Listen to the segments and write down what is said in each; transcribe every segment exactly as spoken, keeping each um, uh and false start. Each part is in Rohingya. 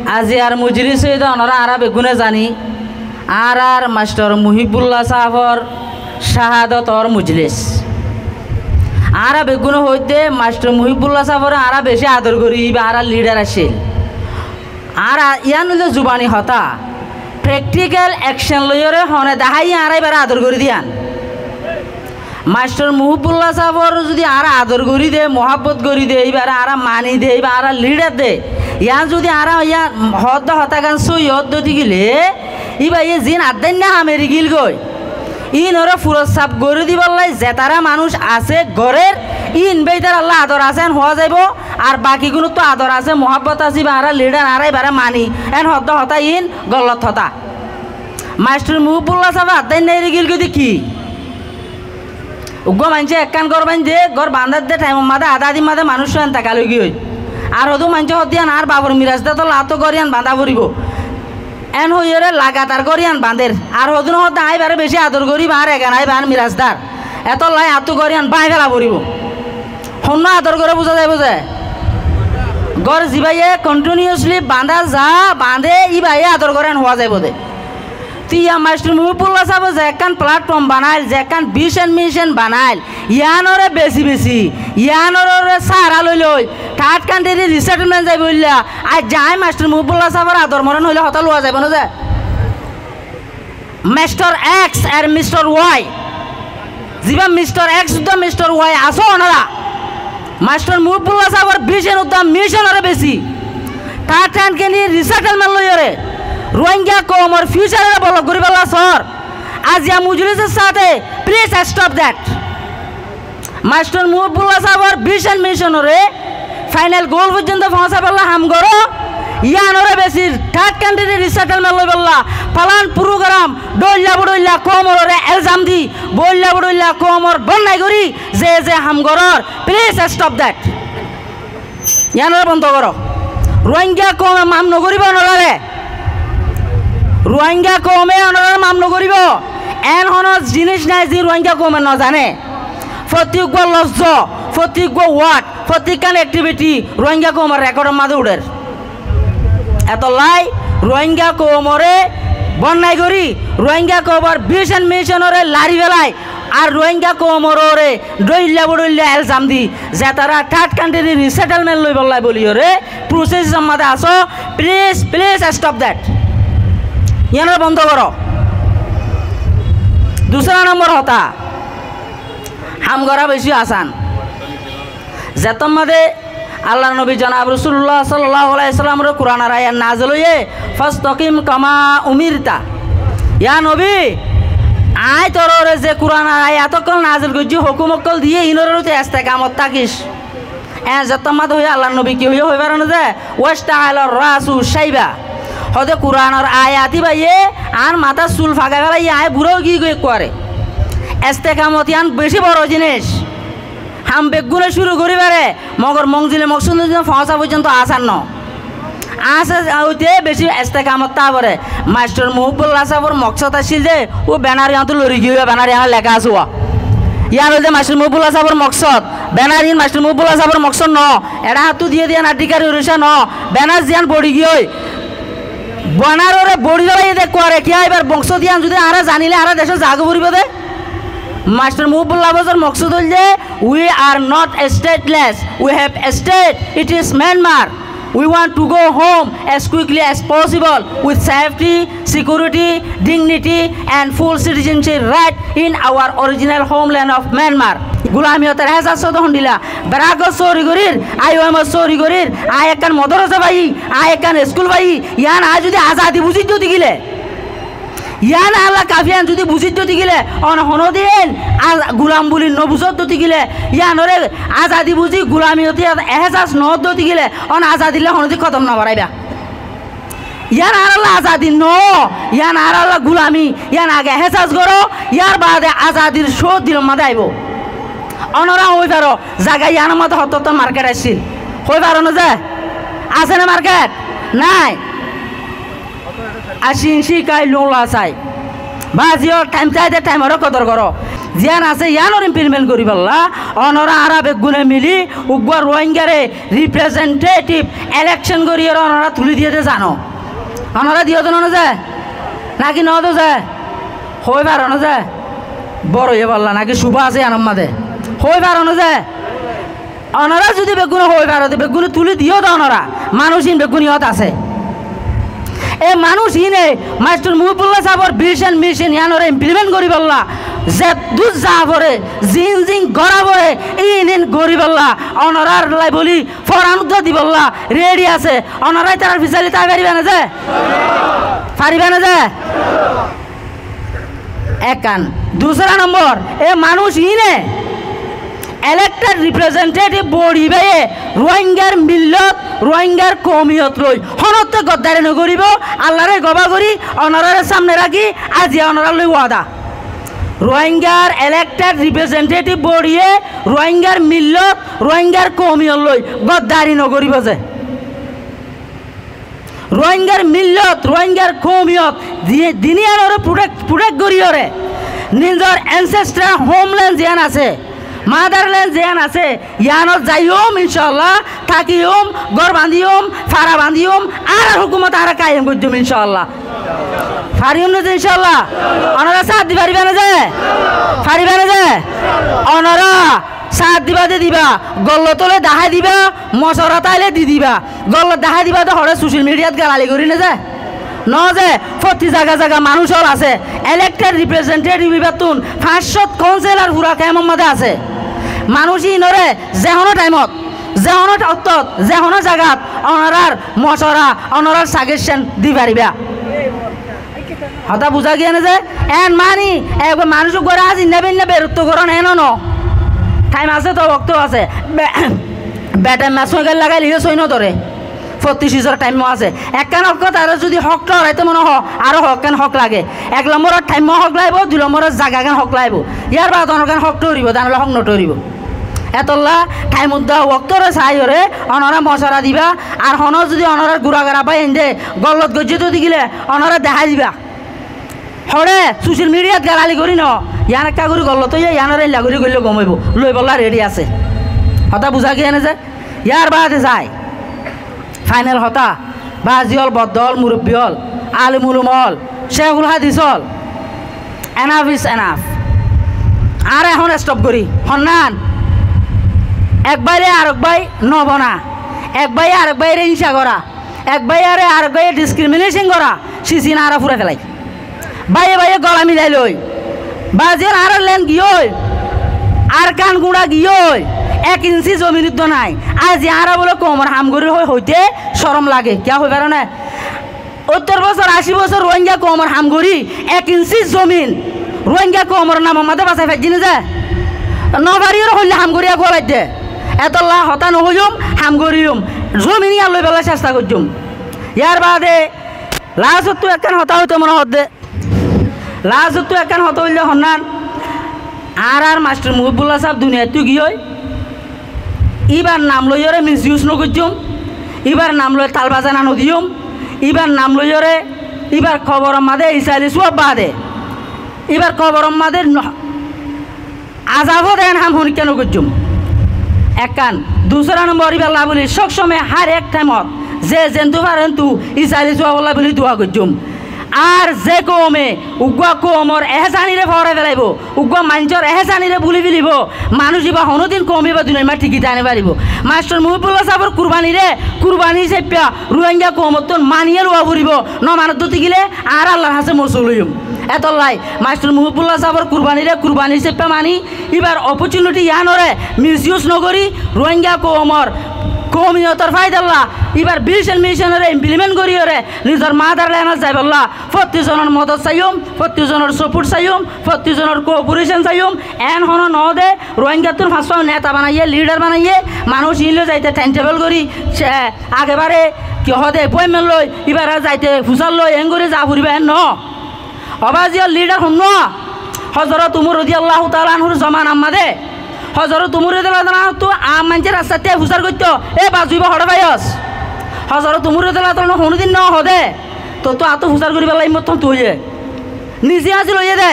Aziyar mujlis óilde onorá añára beggúne zani, añárar mastor Muhibbulla sáfor cáhadotor mujlis. Añára beggúne hoóidde mastor Muhibbulla sáfore añára beci ador gorí, íba añárar lidar accíl. Añára yián óilde zubani hotá, prektikal ekcon loiyóre hone deháiye añára íbare ador gorí de yián. Mastor Muhibbulla sáfor zudi añára ador gorí de, muhábbot gorí de, íbare añára mani de, íba añárar lidar de, yián zudi añára yián hoódde hotágan sóiyi hoódde óitigile, íbaye ziín addáinna ham eri gílgoi, íinoré furot saf gorí dibollá zetará manúic asé gorér, íin bá ítarallá ador asé en hoó zaibo, ar bakigúnottú ador asé, muhábbot asé, íba añárar lidar, añára íbare mani, en hoódde hotá iín gollot hotá. Mastor Muhibbulla sáfe addáinna eri gílgoi de ki? Uggúa maincé ekkán gór baindé, gór bandádde thaimor mazé adá adír mazé manúiccúa entekal óigiyoi. Ar hodún maincé hoódde yián añár bafor mirasdár, etollá añáttu gór yián bandá foribóu. En hoiyóre lagatar gór yián bandér. Ar hodún hoódde aññí íbaré bicí ador gorí, íba añár egan, íba añár mirasdár. Etollá añáttu gór yián báñgi féla foribóu. Honnúa ador goré buzá zaibou ze? Gór zibáye kontinuasli bandá za, bandé, íbaye ador goré en hoó zaibou de. Tiya mastor Muhibbulla sáfe ze ekkán platform banail, ze ekkán vision mission banail, yiánoré besi besi, yiánoré sára loi loi, third country resettlement zaibolla, aijja aññí mastor Muhibbulla sáfor ador moré noóile hotá luwa zaibou no ze? Mastor X ar mistor Y. Zibá mistor X uddá mistor Y asó onorá. Mastor Muhibbulla sáfor vision uddá mission oré besi. Third country resettlement loiyóre Rohingya koumor future oré bolok goríbolla soór. Aziya mujlisor sáte, please stop that. Mastor Muhibbulla sáfor vision mission oré final goal foijjonto foóñsaibolla ham goró, yiánoré besi third country resettlement loibolla plan program dhoilla bodhoilla koumor oré elzam di, dhoilla bodhoilla koumor bonnai gorí ze ze ham gorór, please stop that. Yiánoré bondo goró. Rohingya koume maf nogoríbou onoráre. Rohingya koume onoráre maf nogoríbou. En honó jiníc nái ze Rohingya koume nozané. Fottí uggúa lofzo, fottí uggúa word, fottí ekkán activity Rohingya koumor record or mazé uçér. Etollá Rohingya koumoré bonnai gorí, Rohingya koumor vision mission oré lari félai, ar Rohingya koumoré dhoilla bodhoilla elzam di, zetará third country resettlement loibolla boliyoré process or mazé asó, please, please stop that. Yiánoré bondo goró. Dusára nombor hotá, ham gorá beci asán. Zettót mazé Allar nobi jonab Rosulullah sallallahu alaihi wasallamor Kuranor ayat nazil óiye, "Fastakim kama umirta." Ya nobi, aññí toré ze Kuranor ayat ókkol nazil goijjí, hókum ókkol diyé, iínoré tui estekamot tákis. Eñ, zettót mazé hoiyé Allar nobi ki hoiyé hoi faron ze, "Washta'ala rasu shaiba." Hode Kuranor ayat íbaye añár matár sul fagai félaiyé, aññí burá óigiyói ekkuare. Estekamot yián beci boro jiníc. Ham beggúne cúru gorí fare, mogor mongzile moksódot foóñsa foijjonto asán noó. Asé óite beci estekamot táa foré. Mastor Muhibbulla sáfor moksód accíl de, ó benar yiánottú lori giyói, benar yiánot leká asé uá. Yián óilde Mastor Muhibbulla sáfor moksód. Benar iín Mastor Muhibbulla sáfor moksód noó. Eçé háñttu diyé de yián addhíkari urucá noó. Benar ziyán bori giyói. Benar oré bori félaiyé de ekkuare, kiyá íbar moksód yián zudi añára zanilé añára decót zagói foribóu de. Mastor Muhibbulla sáfor moksód óilde, "We are not stateless. We have a state. It is Myanmar. We want to go home as quickly as possible with safety, security, dignity, and full citizenship right in our original homeland of Myanmar." Gulamiyotor ehsas ódde hondilla, Brak ot sóori gorír, I O M ot sóori gorír, aññí ekkán modorosa faiyí, aññí ekkán eskul faiyí, yián aññí zudi azadi buzít dóti gile, yián añálla kafi yián zudi buzít dóti gile, one honódin az-, gulam buli nobuzót dóti gile, yiánoré azadi buzí gulamiyot ehsas noót dóti gile, one azadilla honódin kodom nobaráiba. Yián añárálla azadi noó, yián añárálla gulami, yián age ehsas goró, yárbaade azadir cóot dilor mazé aibóu. Onorá hoi faro, zaga yiánor mazé hotó hotó market accíl. Hoi faro né ze? Asé né market? Nái. Acin cíkai lóñla sai. Bazi ókkol, thaim táide thaimoré kodor goró. Ziyán asé, yíanor impiliment goríbolla, onorá añára beggúne milí uggúa Ruáingaré riprezentétif elekcon goríyoré onorá tulí diyé dé zano. Onorá diyó dé noó zé? Náki noó dé zé? Hoói faro noó zé? Bóro óibolla náki cubá asé yíanor mazé? Hoói faro noó zé? Onorá zudi beggúne hoói faro dé, beggúne tulí diyó dé onorá. Manúic ín beggún yót asé. E manúic íne Maistor Muhíbbulla sábor bícen mícen yíanoré impiliment goríbolla zeddúr zaa foré, ziín ziín gorá foré, íin íin goríbolla onorár lai bóli foran uddúa dibolla reçi asé. Onorá ítarar fisálí tái faribá né zé? Faribá né zé? Ekkán. Dusára nombor, e manúic íne elekted riprezentétif boçi báiye Ruáingar millot, Ruáingar koumiyot loi honótte goddari nogoríbo. Allaré gobá gorí, onoráre sámne rakí, aziya onorár loi wada. Ruáingar elekted riprezentétif boçiye Ruáingar millot, Ruáingar koumiyot loi goddari nogoríbo zé. Ruáingar millot, Ruáingar koumiyot, di-, din yíanoré protect, protect goríyoré, nizor ensestral homeland ziyán asé, madarland ziyán asé, yíanot zaiyum incálla, tákiyum, gór bañdiyum, fara bañdiyum, añárar hókumot añára kaiyem goijjum incálla. Fariyum né zé incálla? Onorá sát di faribá né zé? Faribá né zé? Onorá sát diba dé diba, gollot óile dahái diba, mocora táile di diba. Gollot dahái diba dé hoçé social mediat galali gorí né zé? Noó zé, fottí zaga zaga manúic ól asé. Elekted riprezentétif íbattún fañs cót kaunselar fura kemfor mazé asé. Manúic íinoré ze honó thaimot, ze honó ottót, ze honó zagat onorár mocora, onorár sageccán di faribá. Hotá buzá giyé né zé? Eén maní, eggúa manúic uggúare azinna beinna berutto gorón eén noó. Thaim asé toó, októ asé. Be-, bethaimma sói gel lagailé yó sói nodóre. Fottí cizor thaimmo asé. Ekkán hók tará zudi hók thóraitó mone hoó, aró hók ekkán hók lage. Ek lombórot thaimmo hók laibó, dui lombórot zagagán hók laibó. Yárbaade onor gán hók thóribó, danolla hók notóribó. Etolla thaim uddúa októre saáiyoré onorá mocora diba, ar honó zudi onorár guragara báiyain dé gollot goijjé dé digilé onorá dahái diba. Hoçé social mediat galali gorí noó, yían ekká gorí gollot óiye, yíanoré eilla gorí goillé gom óibo, loibolla reçi asé. Hotá buzá giyé né zé? Yárbaade zai. Fainal hotá, bázi ól, bodda ól, murubbi ól, alim ulum ól, cékul hádis ól, enough is enough. Añára ehón estop gorí. Honnán? Ek báire arek bái nobona, ek báiye arek báire íñca gorá, ek báiyeré arek báiye diskiriminécon gorá, cícin añára fúrai félai. Báiye báiye gola milai loi. Bázi ól, añárar land giyói, Arkan guñça giyói, ek inci zomin uddúa nái. Aijja añára bóle koumor ham gorír hoi hoité corom lage. Kiyá hoi faro né? Óttor bosór, ací bosór Ruáinga koumor ham gorí, ek inci zomin Ruáinga koumor namor mazé basai faijjí né zé? Nofaríyoré hoilla ham gorí agúa laidde. Etolla hotá nohoiyúm, ham goríyum. Zomin yían loibálla cesta goijjúm. Yárbaade lastottú ekkán hotá hoitó mone hoódde. Lastottú ekkán hotá óilde honnán, añárar mastor Muhibbulla sáb duniyaittú giyói, íbar nam loiyóre misuse nogoijjúm, íbar nam loi talbazana nodiyúm, íbar nam loiyóre, íbar koboror mazé isaili suwab baade, íbar koboror mazé no-, azab ó de eén ham honikká nogoijjúm. Ekkán. Dusára nombor íballa bóli, sób somoi hár ek thaimot ze zentú fare entú isaili suwabólla bóli dua goijjúm. Ar ze koume uggúa koumor ehsániyoré fóorai félaibo, uggúa maincór ehsániyoré búli félaibo, manúic íba honódin koum íba duniyar mazé thiki táki nofaribó. Mastor Muhibbulla sábor kurbaniré kurbani hísafe Ruáinga koumottún maniyé luwa foribó, nomanodde tákile añára Allar hañsé mosul óiyum. Etollá mastor Muhibbulla sábor kurbaniré kurbani hísafe mani, íbar opportunity yíanoré misuse nogorí, Ruáinga koumor koumiyotor faidalla íbar vision missionoré implement goríyoré nizor motherland ot zaibolla fottí zonor modot saiyum, fottí zonor support saiyum, fottí zonor cooperation saiyum. Eén honó noó de, Ruáingattún fañs fañs neta banaiyé, leader banaiyé, manúic iín loi zaite timetable gorí, ce, agebare ki hoó de appointment loi, íbare zaite fusár loi, eéngorí zaa foribó eén noó. Ó bázi ól, leader honnúa? Hozorot Umor rodiyallahu taala anhur zomanar mazé, Hozorot Umor rodiyallahu taala anhu ttú aam maincé rastattú fusár goittó, "E bazu, íba hoçé faiyós?" Hozorot Umor rodiyallahu taala anhu honódin noó hoó de, "Tottú añáttu fusár goríbolla ímmot hontú óiye?" Nize asíl óiye de.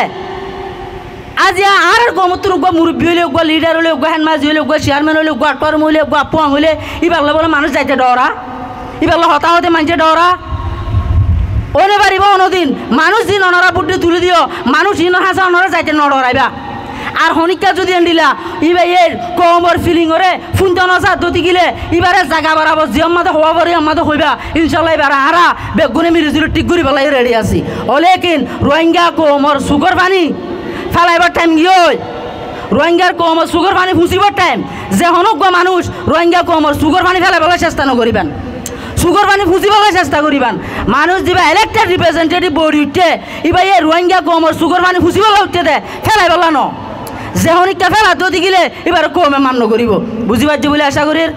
Aijja añárar koumottún uggwá murubbi óile, uggwá lidar óile, uggwá hedmazi óile, uggwá ciyarmen óile, uggwá attuarm óile, uggwá affuañ óile, íballa bóle manúic zaite dhoóra? Íballa hotá hoóte maincé dhoóra? Ói nofaribó honódin. Manúic ziín onorá búdde tulí diyó, manúic iínor hañsé onorá zaite nodhoóraibá. Ar honíkka zudi endilla íbayé koumor filingoré fúnto nosá dóti gilé, íbaré zaga borabor ziyómma de hoówa foré yómma de hoibá, incálla íbaré añára beggúne milizuli thík goríbolla redi así. Olékin Ruáinga koumor sukór faní felaibór thaim giyói. Ruáingar koumor sukór faní fúñsibór thaim. Ze honó uggwá manúic Ruáinga koumor sukór faní felaibólla cesta nogoríban. Sukór faní fúñsibólla cesta goríban. Manúic zibá elekted riprezenthetif bodi uiththé, íbayé Ruáinga koumor sukór faní fúñsibólla uiththé de, felaibólla no. Ze honíkka fela dóti gilé, íbaré koume maf nogoríbo. Buzí faijjó bóli acá gorír.